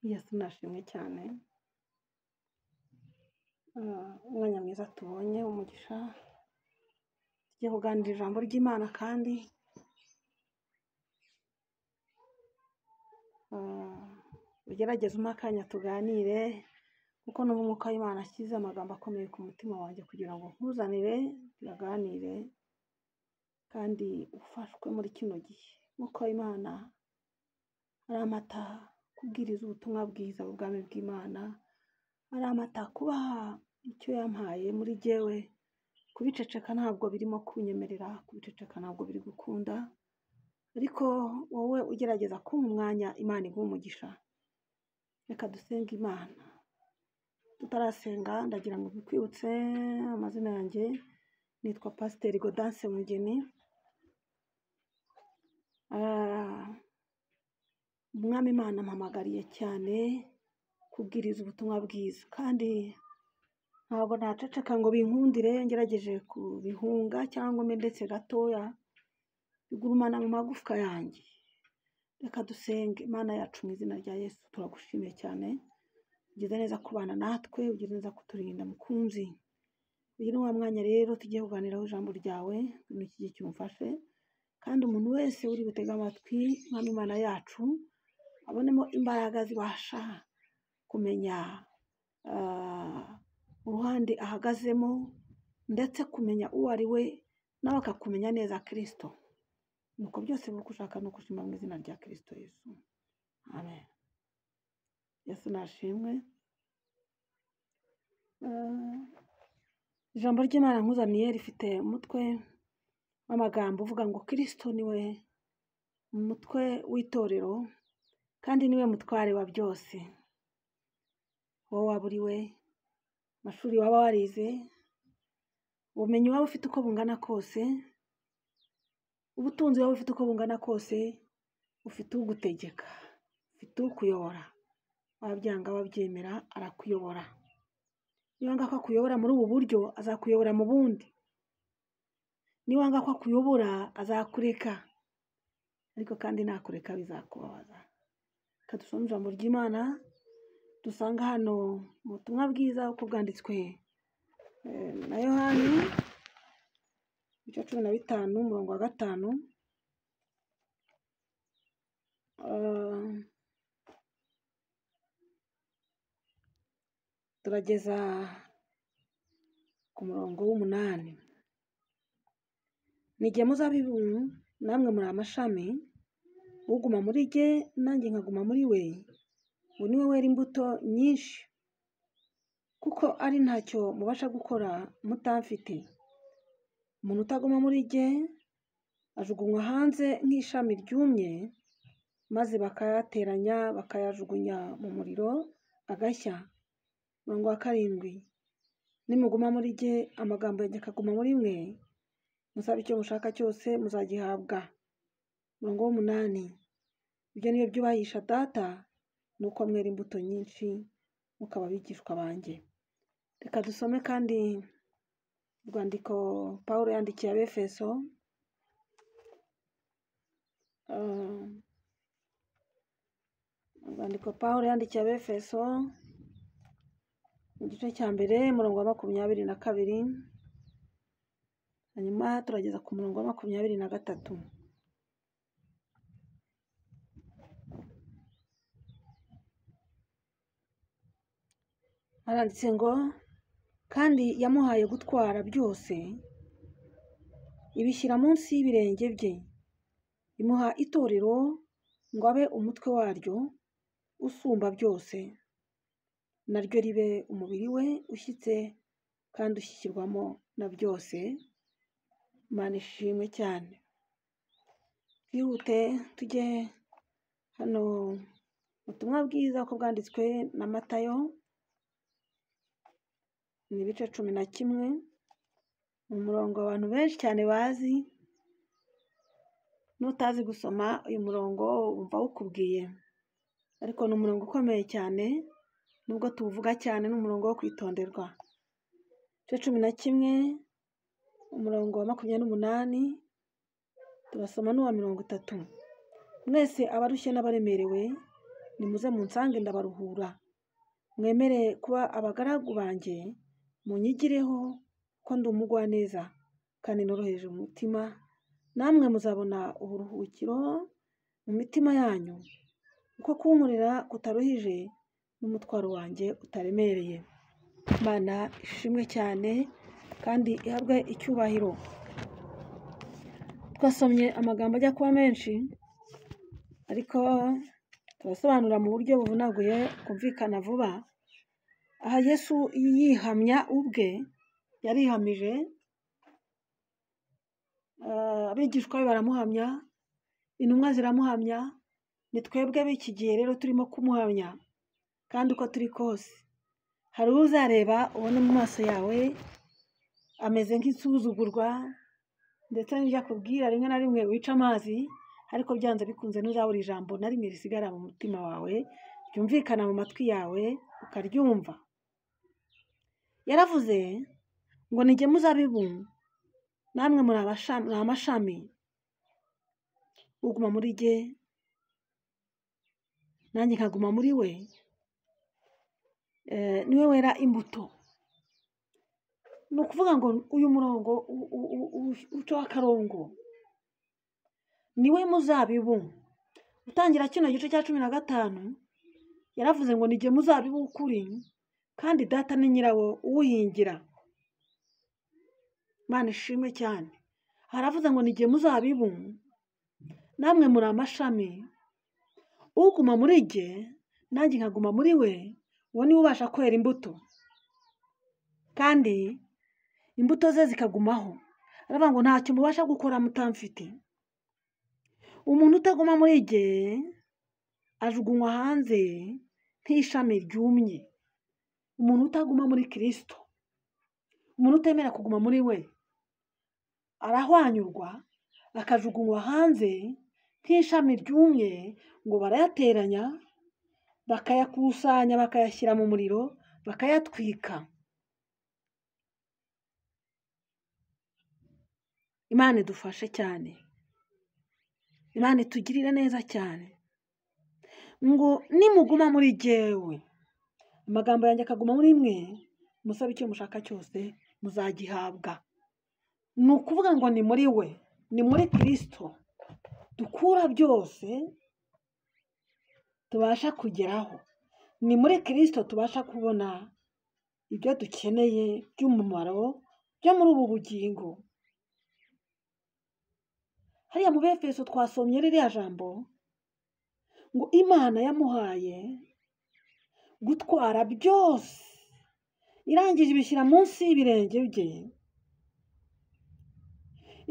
Yesu nashimwe cyane. Umwanya mwiza tubonye umugisha, tugiye kuganira ijambo ry'Imana kandi ugerageze umpe akanya tuganire, kuko n'ubu Umwuka w'Imana ashyize amagambo akomeye ku mutima wanjye kugira ngo nkuzanire tuyaganire kandi ufashwe muri kino gihe. Umwuka w'Imana aramata kubwiriza ubutumwa bwiza bw'ubwami bw'Imana, aramata kubaha icyo yampaye muri jyewe. Kubiceceka ntabwo birimo kunyemerera, kubiceceka ntabwo biri gukunda, ariko wowe ugerageza kumpa umwanya, Imana iguhe umugisha. Reka dusenge Imana. Tutarasenga ndagira ngo mbikwibutse amazina yanjye, nitwa Pasiteri Gaudence Mugeni. Umwami Imana ampamagariye cyane kubwiriza ubutumwa bwiza, kandi ntabwo naceceka ngo binkundire, ngerageje kubihunga cyangwa mbe ndetse gatoya, bigurumana mu magufwa yanjye. Reka dusenge. Imana yacu mu izina rya Yesu turagushimiye cyane, ugize neza kubana natwe, ugize neza kuturinda mukunzi. Uyu ni wa mwanya rero tugiye kuganiraho ijambo ryawe, ngwino iki gihe cyumfashe, kandi umuntu wese uri butege amatwi Mwami Imana yacu abonemo imbaraga zibasha kumenya uruhande ahagazemo, ndetse kumenya uwo ari we, nawe akakumenya neza Kristo. Nuko byose biri uko ushaka no gushima mu izina rya Kristo Yesu. Amen. Yesu nashimwe. Ijambo ry'Imana nkuzaniye rifite umutwe w'amagambo uvuga ngo Kristo niwe umutwe w'itorero kandi niwe mutware wa byose. Wowe waba uri we, amashuri waba warize, ubumenyi waba ufite uko bungana kose, ubutunzi waba ufite uko bungana kose, ufite ugutegeka, ufite ukuyobora. Wabyanga wabyemera arakuyobora. Niwanga ko akuyobora muri ubu buryo, azakuyobora mu bundi. Niwanga ko akuyobora, azakureka, ariko kandi nakureka bizakubabaza. Reka dusome ijambo ry'Imana dusanga hano mu butumwa bwiza uko bwanditswe na Yohani, ibice 15 umurongo wa 5. Turageza ku murongo w'8. Ni jye muzabibu, namwe muri amashami, uguma muri jye nanjye nkaguma muri we, uwo ni we wera imbuto nyinshi, kuko ari ntacyo mubasha gukora mutamfite. Umuntu utaguma muri jye ajugunywa hanze nk'ishami ryumye, maze bakayateranya bakayajugunya mu muriro agashya. Umurongo wa 7. Nimuguma muri jye, amagambo yanjye akaguma muri mwe, musabe icyo mushaka cyose muzagihabwa. Umurongo w'8. Ibyo ni byo byubahisha Data, nuko mwera imbuto nyinshi mukaba abigishwa banjye. Reka dusome kandi urwandiko Pawulo yandikiye Abefeso, urwandiko Pawulo yandikiye Abefeso mu gice cya mbere umurongo wa 22, hanyuma turageza ku murongo wa 23. Haranditse ngo kandi yamuhaye gutwara byose, ibishyira munsi y'ibirenge bye, imuha itorero ngo abe umutwe waryo usumba byose, naryo ribe umubiri we ushyitse kandi ushyikirwamo na byose. Imana ishimwe cyane. Twihute tujye hano ubutumwa bwiza uko bwanditswe na Matayo, ni ibice 11, umurongo abantu benshi cyane bazi, n'utazi gusoma uyu murongo wumva awukubwiye, ariko ni umurongo ukomeye cyane, nubwo tuwuvuga cyane ni umurongo wo kwitonderwa. Ibice 11 umurongo wa 28 turasoma n'uwa 30. Mwese abarushye n'abaremerewe Nimuze munsange ndabaruhura, mwemere kuba abagaragu banjye, munyigireho ko ndi umugwaneza kandi noroheje umutima, namwe muzabona uburuhukiro mu mitima yanyu, kuko kunkorera kutaruhije n'umutwaro wanjye utaremereye. Imana ishimwe cyane kandi ihabwe icyubahiro. Twasomye amagambo ajya kuba menshi, ariko turasobanura mu buryo buvunaguye bwumvikana vuba. Aha Yesu yihamya ubwe, yarihamije, abigishwa be baramuhamya, intumwa ziramuhamya, ni twebwe b'iki gihe rero turimo kumuhamya, kandi uko turi kose hari uzareba ubone mu maso yawe ameze nk'insuzugurwa, ndetse n'ibyo akubwira rimwe na rimwe wica amazi, ariko byanze bikunze ntuzabura ijambo na rimwe risigara mu mutima wawe, ryumvikana mu matwi yawe ukaryumva. Yaravuze ngo nijye muzabibu, namwe muri amashami, uguma muri jye nanjye nkaguma muri we, niwe wera imbuto. Ni ukuvuga ngo uyu murongo ucaho akarongo, niwe muzabibu. Utangira kino gice cya 15 yaravuze ngo nijye muzabibu w'ukuri, kandi data ni nyirawo uwuhingira. Imana ishimwe cyane. Haravuze ngo nijye muzabibu, namwe muri amashami, uguma muri jye nanjye nkaguma muri we, uwo niwe ubasha kwera imbuto, kandi imbuto ze zikagumaho. Aravuga ngo ntacyo mubasha gukora mutamfite. Umuntu utaguma muri jye ajugunywa hanze nk'ishami ryumye. Umuntu utaguma muri Kristo, umuntu utemera kuguma muri we, arahwanyurwa akajugunywa hanze nk'ishami ryumye, ngo barayateranya bakayakusanya bakayashyira mu muriro bakayatwika. Imana idufashe cyane, Imana itugirire neza cyane. Ngo nimuguma muri jyewe, amagambo yanjye akaguma muri mwe, musabe icyo mushaka cyose muzagihabwa. Ni ukuvuga ngo ni muri we, ni muri Kristo dukura byose tubasha kugeraho, ni muri Kristo tubasha kubona ibyo dukeneye by'umumaro byo muri ubu bugingo. Hariya mu Befeso twasomye ririya jambo ngo Imana yamuhaye gutwara byose, irangije ibishyira munsi y'ibirenge bye,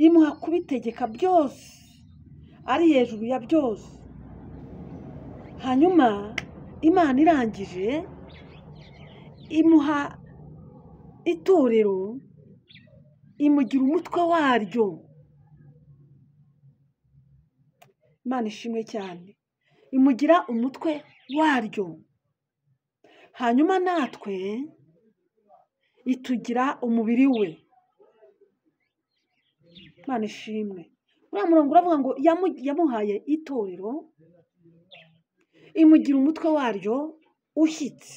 imuha kubitegeka byose, ari hejuru ya byose. Hanyuma Imana irangije imuha itorero, imugira umutwe waryo. Imana ishimwe cyane, imugira umutwe waryo. Hanyuma natwe itugira umubiri we. Imana ishimwe. Uriya murongo uravuga ngo yamuhaye itorero, imugira umutwe waryo ushyitse.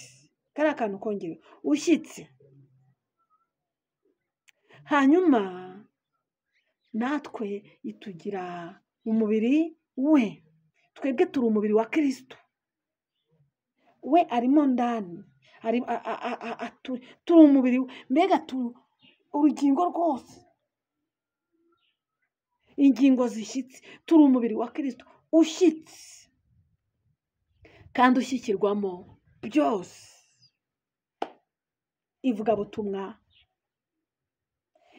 Kariya kantu kongera ushyitse. Hanyuma natwe itugira umubiri we. Twebwe turi umubiri wa Kristo, we arimo ndani, turi umubiri we, mbega turi urugingo rwose, ingingo zishyitse, turi umubiri wa Kristo ushyitse kandi ushyikirwamo byose. Ivugabutumwa,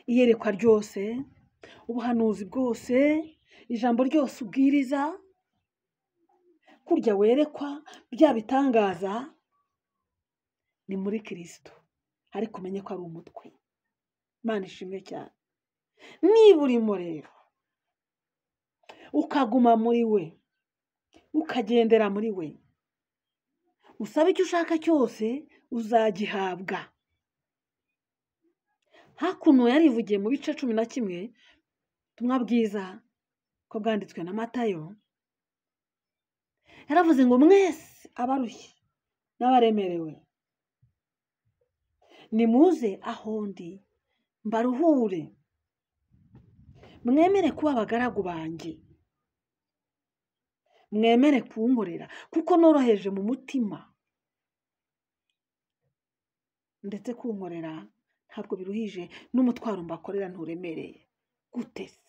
iyerekwa ryose, ubuhanuzi bwose, ijambo ryose ubwiriza, kurya werekwa bya bitangaza, ni muri Kristo, ariko umenye ko ari umutwe. Imana ishimwe cyane. Niba urimo rero ukaguma muri we, ukagendera muri we, usaba icyo ushaka cyose uzagihabwa. Hakuno yarivugiye mu bice 11, ubutumwa bwiza ko bwanditswe na Matayo, Yaravuze ngo mwese abarushye n'abaremerewe nimuze aho ndi mbaruhure, mwemere kuba abagaragu banjye, mwemere kunkorera kuko noroheje mu mutima, ndetse kunkorera ntabwo biruhije, n'umutwaro mbakorera nturemereye. Gute se?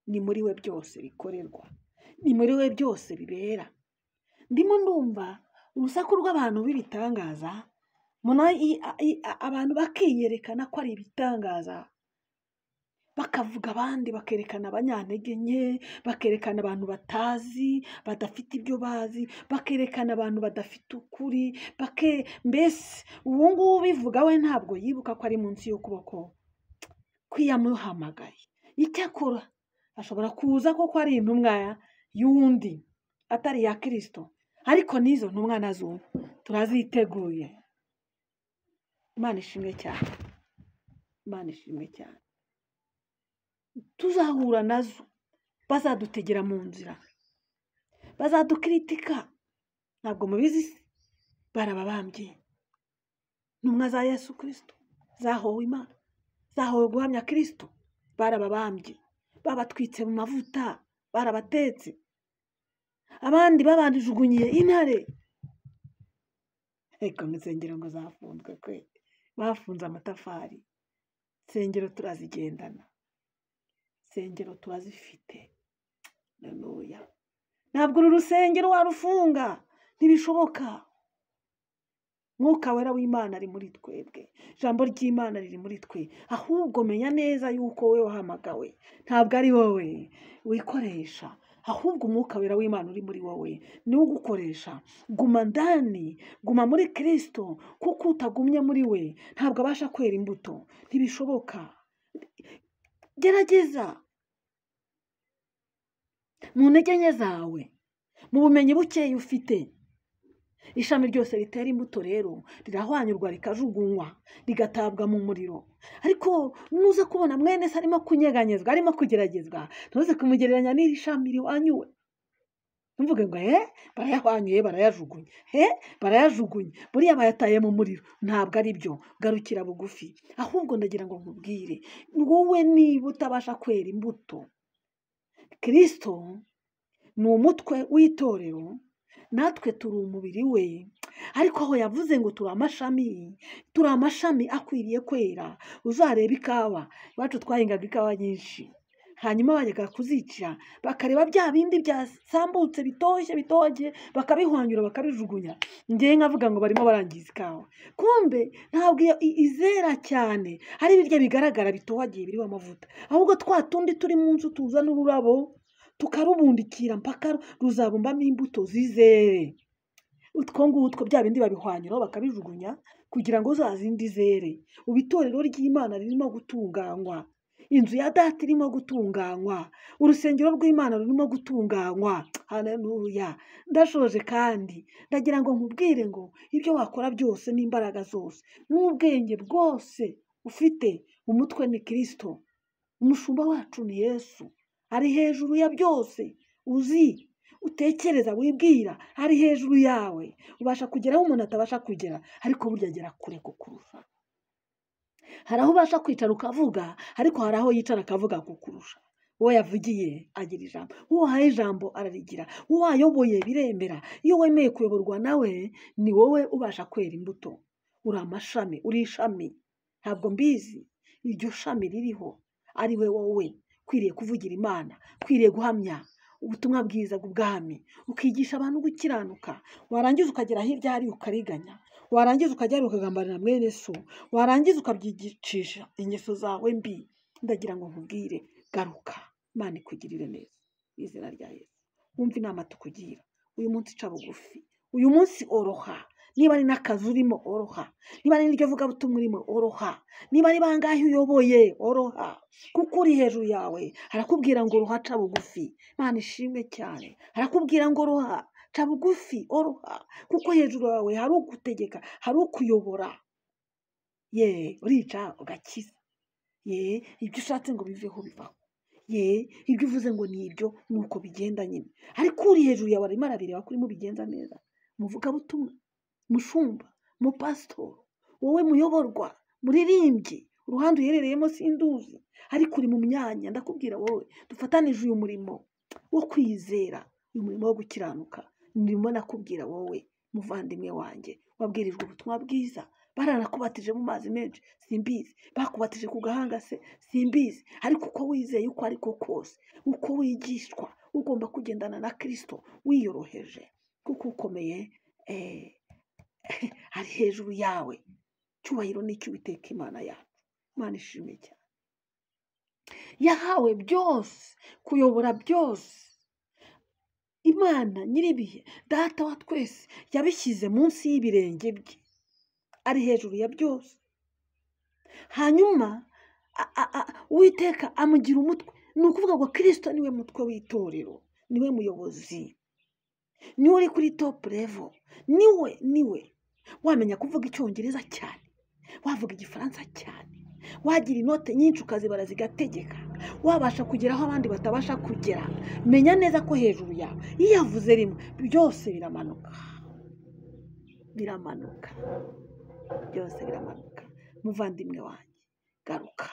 Ni muri we byose bikorerwa, ni muri we byose bibera. Ndimo ndumva urusaku rw'abantu b'ibitangaza, abantu bakiyerekana ko ari ibitangaza, bakavuga abandi, bakerekana abanyantege nke, bakerekana abantu batazi, badafite ibyo bazi, bakerekana abantu badafite ukuri, mbese ubu ngubu ubivuga we ntabwo yibuka ko ari munsi y'ukuboko kw'iyamuhamagaye. Icyakora ashobora kuza koko ari intumwa y'undi atari iya Kristo, ariko n'izo ntumwa nazo turaziteguye. Imana ishimwe cyane, Imana ishimwe cyane. Tuzahura nazo, bazadutegera mu nzira, bazadukritika, ntabwo mubizi se? Barababambye. Intumwa za Yesu Kristo zahowe Imana, zahowe guhamya Kristo, barababambye, babatwitse mu mavuta, barabatetse, abandi babanjugunyiye intare. Ariko insengero ngo zafunzwe kwe, bafunze amatafari. Insengero turazigendana, insengero turazifite. Haleluya! Ntabwo uru rusengero warufunga, ntibishoboka. Mwuka wera w'Imana ari muri twebwe, ijambo ry'Imana riri muri twe. Ahubwo menya neza yuko wowe wahamagawe, ntabwo ari wowe wikoresha, ahubwo umwuka wera w'Imana uri muri wowe niwo ugukoresha. Guma ndani, guma muri Kristo, kuko utagumye muri we ntabwo abasha kwera imbuto, ntibishoboka. Gerageza mu ntege nke zawe, mu bumenyi bukeya ufite. Ishami ryose ritera imbuto rero rirahwanyurwa, rikajugunywa, rigatabwa mu muriro. Ariko nuza kubona mwene se arimo kunyeganyezwa, arimo kugeragezwa, ntuze kumugereranya n'iri shami rihwanyuwe. Ntuvuge ngo barayahwanyuye, barayajugunye, barayajugunye, buriya bayataye mu muriro. Ntabwo ari byo, garukira bugufi. Ahubwo ndagira ngo nkubwire, wowe niba utabasha kwera imbuto, Kristo ni umutwe w'itorero, natwe turi umubiri we. Ariko aho yavuze ngo turi amashami, turi amashami akwiriye kwera. Uzareba ikawa, iwacu twahingaga ikawa nyinshi, hanyuma bajyaga kuzica bakareba bya bindi byasambutse bitoshye bitoshye, bakabihwanyura bakabijugunya. Ngewe nkavuga ngo barimo barangiza ikawa, kumbe ntabwo izera cyane ari birya bigaragara bitohagiye biriho amavuta, ahubwo twa tundi turi munsi tuzana ururabo tukarubundikira mpaka ruzabumbamo imbuto zizere. Utwo ngutwo bya bindi babihwanyuraho bakabijugunya kugira ngo za zindi zere. Ubu itorero ry'Imana ririmo gutunganywa, inzu ya Data irimo gutunganywa, urusengero rw'Imana rurimo gutunganywa. Haleluya! Ndashoje kandi ndagira ngo nkubwire ngo ibyo wakora byose n'imbaraga zose n'ubwenge bwose ufite, umutwe ni Kristo, umushumba wacu ni Yesu, ari hejuru ya byose uzi, utekereza, wibwira, ari hejuru yawe. Ubasha kugera aho umuntu atabasha kugera, ariko burya agera kure kukurusha. Hari aho ubasha kwicara ukavuga, ariko hari aho yicara akavuga kukurusha. Uwo yavugiye agira ijambo, uwo wahaye ijambo ararigira, uwo wayoboye biremera. Iyo wemeye kuyoborwa nawe, ni wowe ubasha kwera imbuto. Uri amashami, uri ishami, ntabwo mbizi iryo shami ririho ari we wowe. Ukwiriye kuvugira Imana, ukwiriye guhamya ubutumwa bwiza bw'ubwami, ukigisha abantu gukiranuka, warangiza ukagera hirya hari ukariganya, warangiza ukajya ukagambanira mwene so, warangiza ukabyicisha ingeso zawe mbi. Ndagira ngo nkubwire, garuka, Imana ikugirire neza mu izina rya Yesu. Wumve inama tukugira uyu munsi, ca bugufi uyu munsi, oroha. Niba ari n'akazi urimo, oroha. Niba ari n'iryo vugabutumwa urimo, oroha. Niba ari bangahe uyoboye, oroha, kuko uri hejuru yawe arakubwira ngo roha, ca bugufi. Imana ishimwe cyane, arakubwira ngo roha, ca bugufi, oroha, kuko hejuru yawe hari ugutegeka, hari ukuyobora. Ye, urica ugakiza, ye, ibyo ushatse ngo biveho bivaho. Ye, ibyo uvuze ngo ni ibyo, ni uko bigenda nyine. Ariko uri hejuru yawe arimo arabireba ko urimo ubigenza neza. Muvugabutumwa, mushumba, mupasitoro, wowe muyoborwa, muririmbyi, uruhande uherereyemo sinduzi, ariko uri mu myanya. Ndakubwira wowe dufatanije uyu murimo wo kwizera, uyu murimo wo gukiranuka. Ndimo nakubwira wowe muvandimwe wanjye wabwirijwe ubutumwa bwiza, baranakubatije mu mazi menshi simbizi, bakubatije ku gahanga se simbizi, ariko uko wizeye uko ariko kose, uko wigishwa, ugomba kugendana na Kristo wiyoroheje, kuko ukomeye ari hejuru yawe. Cyubahiro ni icy'Uwiteka Imana yacu. Imana ishimwe cyane. Yahawe byose, kuyobora byose. Imana nyir'ibihe, Data wa twese, yabishyize munsi y'ibirenge bye, ari hejuru ya byose. Hanyuma Uwiteka amugira umutwe. Ni ukuvuga ngo Kristo niwe mutwe w'itorero, niwe muyobozi, niwe uri kuri top level, niwe wamenya kuvuga Icyongereza cyane, wavuga Igifaransa cyane, wagira inote nyinshi ukazibara zigategeka, wabasha kugera aho abandi batabasha kugera. Menya neza ko hejuru yawe iyo yavuze rimwe byose biramanuka, biramanuka, byose biramanuka. Muvandimwe wanjye, garuka,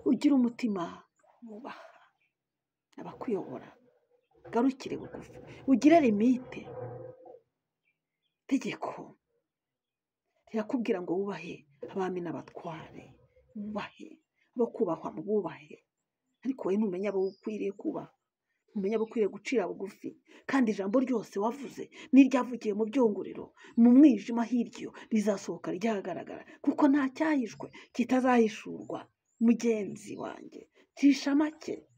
ugire umutima wubaha abakuyobora, garukire bugufi, ugire limite. Itegeko rirakubwira ngo wubahe abami n'abatware, wubahe abo kubahwa, mu bubahe, ariko wowe ntumenya abo ukwiriye kubaha, ntumenya abo ukwiriye gucira bugufi. Kandi ijambo ryose wavuze n'iryavugiye mu byongorero, mu mwijima hirya, rizasohoka ryagaragara, kuko nta cyahishwe kitazahishurwa. Mugenzi wanjye, cisha make,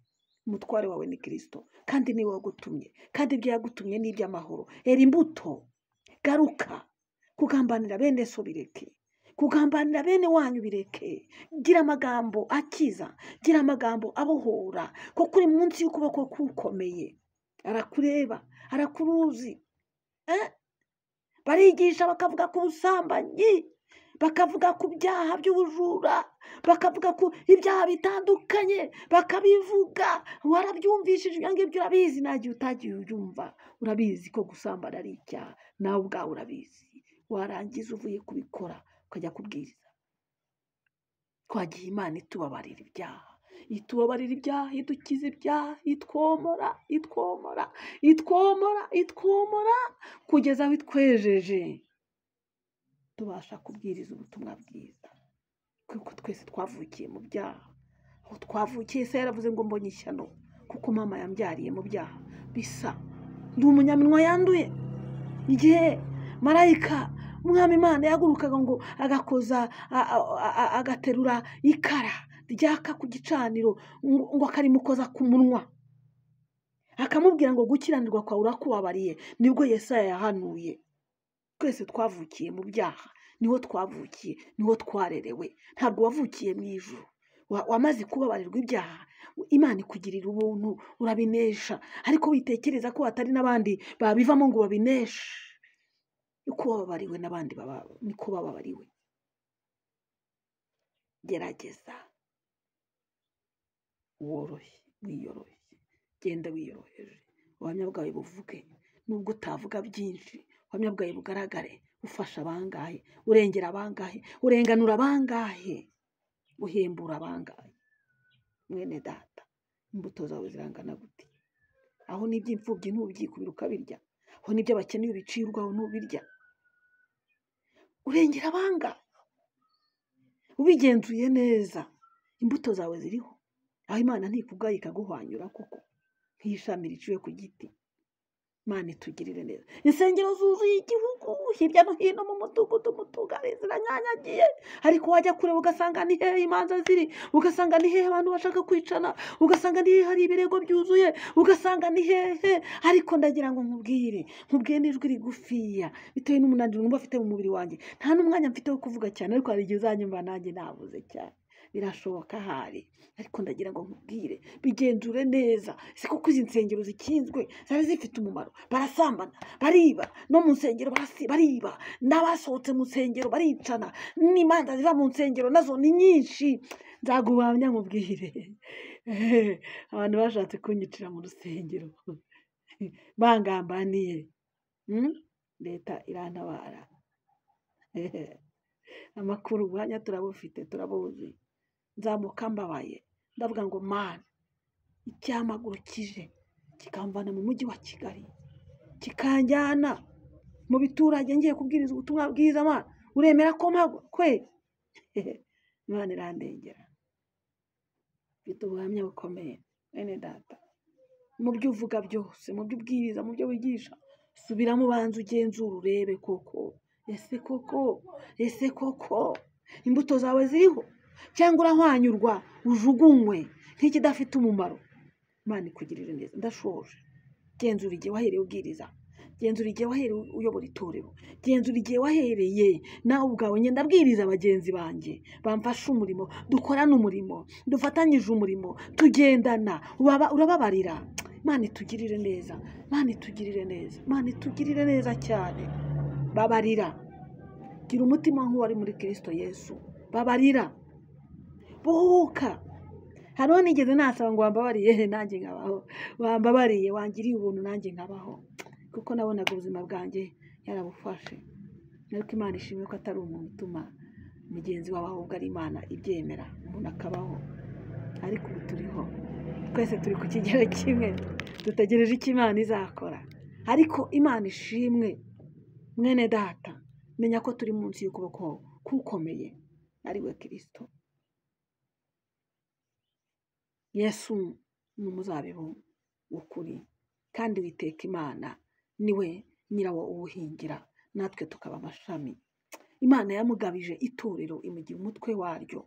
umutware wawe ni Kristo, kandi niwe wagutumye, kandi ibyo yagutumye ni iby'amahoro. Era imbuto, garuka. Kugambanira bene so bireke, kugambanira bene wanyu bireke. Gira amagambo akiza, gira amagambo abohora, kuko uri munsi y'ukuboko kukomeye. Arakureba, arakuruzi. Barigisha bakavuga ku busambanyi, bakavuga ku byaha by'ubujura, bakavuga ku ibyaha bitandukanye, bakabivuga. Warabyumvishije ibyo ngibyo, urabizi. Nta gihe utagiye ubyumva, urabizi ko gusambana ari icyaha, nawe ubwawe urabizi. Warangiza uvuye kubikora ukajya kubwiriza. Twagiye Imana itubabarira ibyaha, itubabarira ibyaha, idukiza ibyaha, itwomora, itwomora, itwomora, itwomora, kugeza aho itwejeje, tubasha kubwiriza ubutumwa bwiza. Kuko twese twavukiye mu byaha. Aho twavukiye se yaravuze ngo mbonye ishyano, kuko mama yambyariye mu byaha bisa. Ndi umunyaminwa yanduye. Igihe marayika Umwami Imana yahagurukaga ngo agakoza agaterura ikara ryaka ku gicaniro, ngo akarimukoza ku munwa, akamubwira ngo gukiranirwa kwawe urakubabariye, nibwo Yesaya yahanuye. Twese twavukiye mu byaha, niho twavukiye, niho twarerewe. Ntabwo wavukiye mu ijuru, wamaze kubabarirwa ibyaha, Imana ikugirira ubuntu, urabinesha. Ariko witekereza ko hatari n'abandi babivamo ngo babineshe. Uko wababariwe n'abandi niko bababariwe. Gerageza woroshye, wiyoroshye, genda wiyoroheje, ubuhamya bwawe buvuge. Nubwo utavuga byinshi, ubuhamya bwawe bugaragare. Ufasha abangahe, urengera abangahe, urenganura abangahe, uhembura abangahe. Mwene data, imbuto zawe zirangana gute? Aho n'iby'imfubyi ntubyikubira ukabirya, aho n'iby'abakene ubiciye urwaho ntubirya. Urengera abangahe, ubigenzuye neza, imbuto zawe ziriho. Aho Imana ntikugaye ikaguhwanyura kuko nk'ishami riciwe ku giti. Imana itugirire neza. Insengero zuzuye igihugu hirya no hino mu mudugudu, mu tugari ziranyanyagiye, ariko wajya kureba ugasanga ni hehe imanza ziri, ugasanga ni hehe abantu bashaka kwicana, ugasanga ni hehe hari ibirego byuzuye, ugasanga ni hehe. Ariko ndagira ngo nkubwire n'ijwi rigufiya, bitewe n'umunaniro numva mfite mu mubiri wanjye. Nta n'umwanya mfite wo kuvuga cyane, ariko hari igihe uzanyumva nanjye navuze cyane. Birashoboka ahari, ariko ndagira ngo nkubwire, bigenzure neza. Si koko izi nsengero zikinzwe zari zifite umumaro? Barasambana, bariba, no mu nsengero bariba, n'abasohotse mu nsengero baricana, n'imanza ziva mu nsengero nazo ni nyinshi. Nzaguhamya nkubwire, abantu bashatse kunyicira mu rusengero bangambaniye, leta irantabara. Amakuru ubuhamya turabufite, turabuzi. Nzamuka mbabaye, ndavuga ngo Mana, icyamagurukije kikamvana mu mujyi wa Kigali kikanjyana mu biturage ngiye kubwiriza ubutumwa bwiza, Mana uremera ko mpagwa kwe? Imana irandengera. Mfite ubuhamya bukomeye mwene data, mu byo uvuga byose, mu byo ubwiriza, mu byo wigisha, subiramo ubanze ugenzure urebe koko, ese koko, ese koko imbuto zawe ziriho, cyangwa urahwanyurwa ujugunywe nk'ikidafite umumaro. Imana ikugirire neza. Ndashoje. Genzura igihe wahereye ubwiriza, genzura igihe wahereye uyobora itorero, genzura igihe wahereye nawe ubwawe. Ngenda abwiriza bagenzi banjye bamfashe umurimo, dukorane umurimo, dufatanyije umurimo, tugendana, urababarira. Imana itugirire neza, Imana itugirire neza, Imana itugirire neza cyane. Babarira, gira umutima nk'uwari muri Kristo Yesu. Babarira, buhuka. Hariho nigeze nasaba ngo wambabariye nanjye nkabaho, wambabariye wangiriye ubuntu nanjye nkabaho, kuko nabonaga ubuzima bwanjye yarabufashe. Ariko Imana ishimwe ko atari umuntu utuma mugenzi wawe, ahubwo ari Imana ibyemera umuntu akabaho. Ariko ubu turiho twese, turi ku kigero kimwe, dutegereje icyo Imana izakora. Ariko Imana ishimwe mwene data, menya ko turi munsi y'ukuboko kukomeye ari we Kristo. Yesu ni umuzabibu w'ukuri, kandi witeka Imana niwe nyirawo uwuhingira, natwe tukaba amashami. Imana yamugabije itorero, imugira umutwe waryo.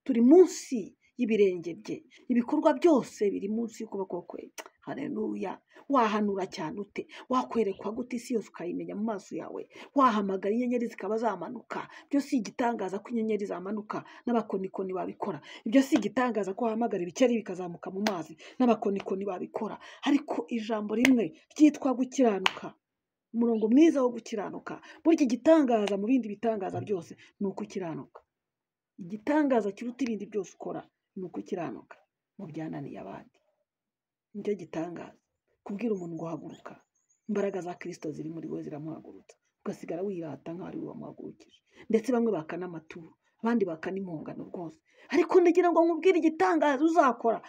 Turi munsi y'ibirenge bye, ibikorwa byose biri munsi y'ukuboko kwe. Haleluya. Wahanura cyane ute? Wakwerekwa gute isi yose ukayimenya mu maso yawe? Wahamagara inyenyeri zikaba zamanuka? Ibyo si igitangaza ko inyenyeri zamanuka, n'abakonikoni babikora. Ibyo si igitangaza ko wahamagara ibikeri bikazamuka mu mazi, n'abakonikoni babikora. Ariko ijambo rimwe ryitwa gukiranuka, umurongo mwiza wo gukiranuka. Burya igitangaza mu bindi bitangaza byose ni ukukiranuka. Igitangaza kiruta ibindi byose ukora ni ukukiranuka mu byananiye abandi. Nicyo gitangaza. Kubwira umuntu ngo haguruka, imbaraga za Kristo ziri muri we ziramuhagurutsa, ugasigara wirata nk'aho ari we wamuhagurukije. Ndetse bamwe bakana amaturo, abandi bakana impongano rwose. Ariko ndagira ngo nkubwire igitangaza uzakora,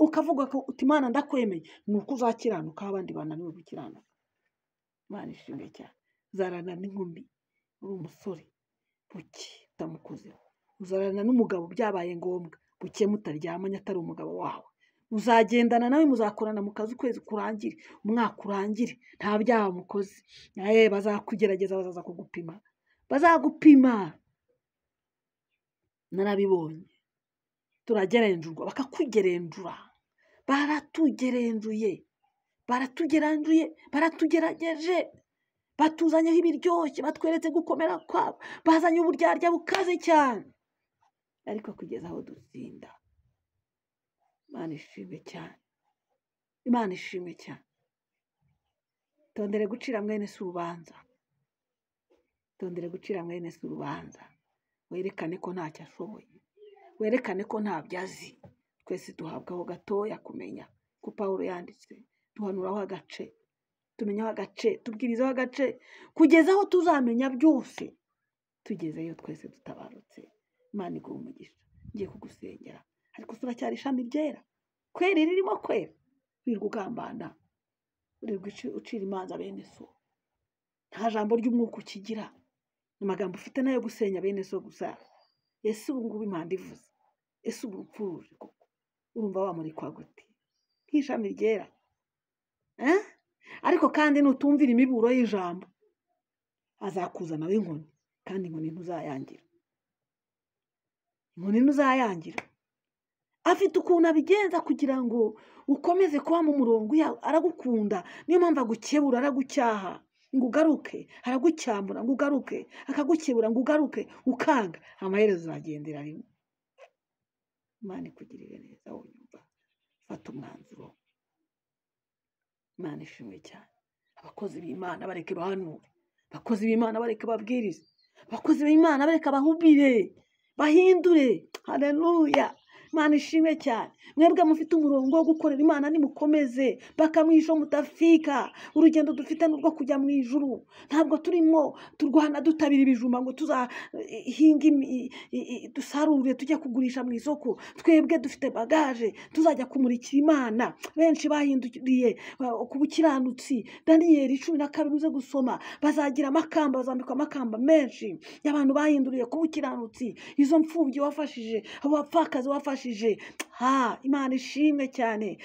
ukavuga ko uti Imana ndakwemeye, ni uko uzakiranuka aho abandi bananiwe gukiranuka. Imana ishimwe cyane. Uzarana n'inkumi uri umusore buke utamukozeho, uzarana n'umugabo byabaye ngombwa buke mutaryamanye atari umugabo wawe. Uzagendana nawe, muzakorana mu kazi ukwezi kurangire, umwaka urangire, nta byaha mukoze. Bazakugerageza, bazaza kugupima, bazagupima. Narabibonye, turagerenzurwa, bakakugerenzura. Baratugerenzuye, baratugeranzuye, baratugerageje, batuzanyeho ibiryoshye, batweretse gukomera kwabo, bazanye uburyarya bukaze cyane, ariko kugeza aho dutsinda. Imana ishimwe cyane, Imana ishimwe cyane. Tondere gucira mwene se urubanza, tondere gucira mwene se urubanza, werekane ko ntacyo ashoboye, werekane ko ntabyo azi. Twese duhabwaho gatoya kumenya ko Pawulo yanditse, duhanuraho agace, tumenyaho agace, tubwirizaho agace, kugeza aho tuzamenya byose. Tugezeyo twese dutabarutse. Imana iguhe umugisha. Ngiye kugusengera, ariko uracyari ishami ryera, kwera ririmo kwera. Wirirwa ugambana, wirirwa ucira imanza bene so, nta jambo ry'umwuka ukigira, amagambo ufite nayo gusenya bene so gusa. Ese ubu ngubu impanda ivuze, ese ubu urupfu ruje koko, urumva wamurikwa gute nk'ishami ryera? Ariko kandi nutumvira imiburo y'ijambo, azakuzana w'inkoni, kandi inkoni ntuzayangira, inkoni ntuzayangira. Afite ukuntu abigenza kugira ngo ukomeze kuba mu murongo. Aragukunda, niyo mpamvu agukebura, aragucyaha ngo ugaruke, aragucyamura ngo ugaruke, akagukebura ngo ugaruke, ukanga. Amaherezo uzagendera rimwe. Imana ikugirire neza wonyumva, fata umwanzuro. Imana ishimwe cyane. Abakozi b'Imana bareke bahanure, abakozi b'Imana bareke babwirize, abakozi b'Imana bareke bahubire, bahindure. Haleluya, Imana ishimwe cyane. Mwebwe mufite umurongo wo gukorera Imana nimukomeze mpaka mwisho mutafika. Urugendo dufite ni urwo kujya mu ijuru, ntabwo turimo turwana dutabira ibijumba ngo tuzahinge dusarure tujye kugurisha mu isoko. Twebwe dufite bagaje tuzajya kumurikira Imana. Benshi bahinduriye ku bukiranutsi. Daniyeli 12 uze gusoma, bazagira amakamba, bazambikwa amakamba menshi y'abantu bahinduriye ku bukiranutsi. Izo mfubyi wafashije, abo bapfakazi wafashije, ha, Imana ishimwe cyane.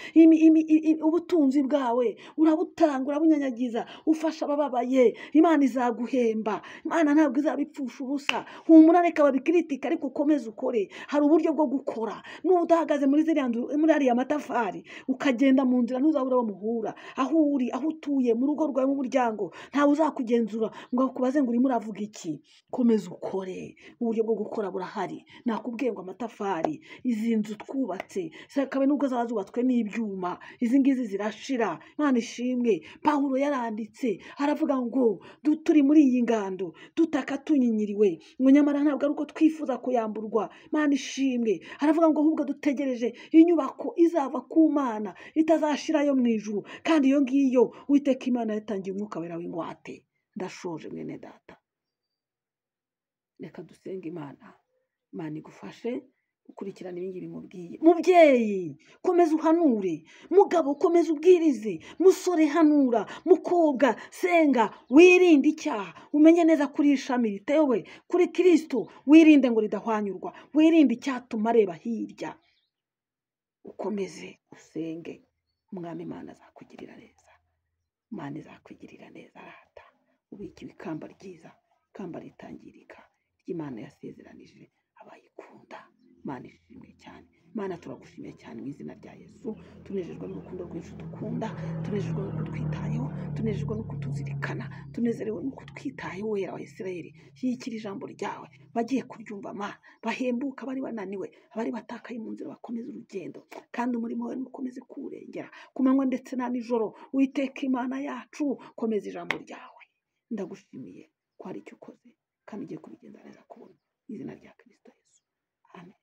Ubutunzi bwawe urabutanga, urabunyanyagiza, ufasha abababaye. Imana izaguhemba, Imana ntabwo izabipfusha ubusa. Humura, reka babikritika, ariko ukomeze ukore. Hari uburyo bwo gukora. Nuba udahagaze muri ziriya nzu, muri ariya matafari, ukagenda mu nzira, ntuzabura aho muhura. Aho uri, aho utuye, mu rugo rwawe, mu muryango, ntawe uzakugenzura ngo akubaze ngo urimo uravuga iki. Komeza ukore, uburyo bwo gukora burahari. Nakubwiye ngo amatafari, izi nzu twubatse zakabe nubwo zaba zubatswe n'ibyuma, izi ngizi zirashira. Imana ishimwe. Pawulo yaranditse aravuga ngo turi muri iyi ngando dutaka tunyinyiriwe, ngo nyamara ntabwo ari uko twifuza kuyamburwa. Imana ishimwe. Aravuga ngo ahubwo dutegereje inyubako izava ku Mana itazashirayo mu ijuru, kandi iyo ngiyo Uwiteka Imana yatangiye umwuka wera w'ingwate. Ndashoje mwene data, reka dusenge Imana. Imana igufashe ukurikirana ibingibi mubwiye. Mubyeyi komeza uhanure, mugabo komeza ubwirize, musore hanura, mukobwa senga, wirinde icyaha, umenye neza kuri ishami ritewe kuri Kristo, wirinde ngo ridahwanyurwa, wirinde icyatuma areba hirya. Ukomeze usenge, Umwami Imana azakugirira neza. Imana izakugirira neza rata. Ubikiwe ikamba ryiza, ikamba ritangirika ry'Imana yasezeranije abayikunda. Imana ishimwe cyane. Imana turagushimiye cyane mu izina rya Yesu. Tunejejwe n'urukundo rwinshi dukunda, tunejejwe n'uko twitayeho, tunejejwe n'uko tuzirikana, tunezerewe n'uko twitayeho. Wera wa Isirayeli, shyigikira ijambo ryawe. Bagiye kuryumva Mana, bahembuka bari bananiwe, abari batakaye mu nzira bakomeze urugendo, kandi umurimo wawe ukomeze kuwurengera ku manywa ndetse na nijoro. Uwiteka Imana yacu, komeza ijambo ryawe. Ndagushimiye ko hari icyo ukoze kandi ugiye kubigenza neza kubona. Mu izina rya Kristo Yesu, amen.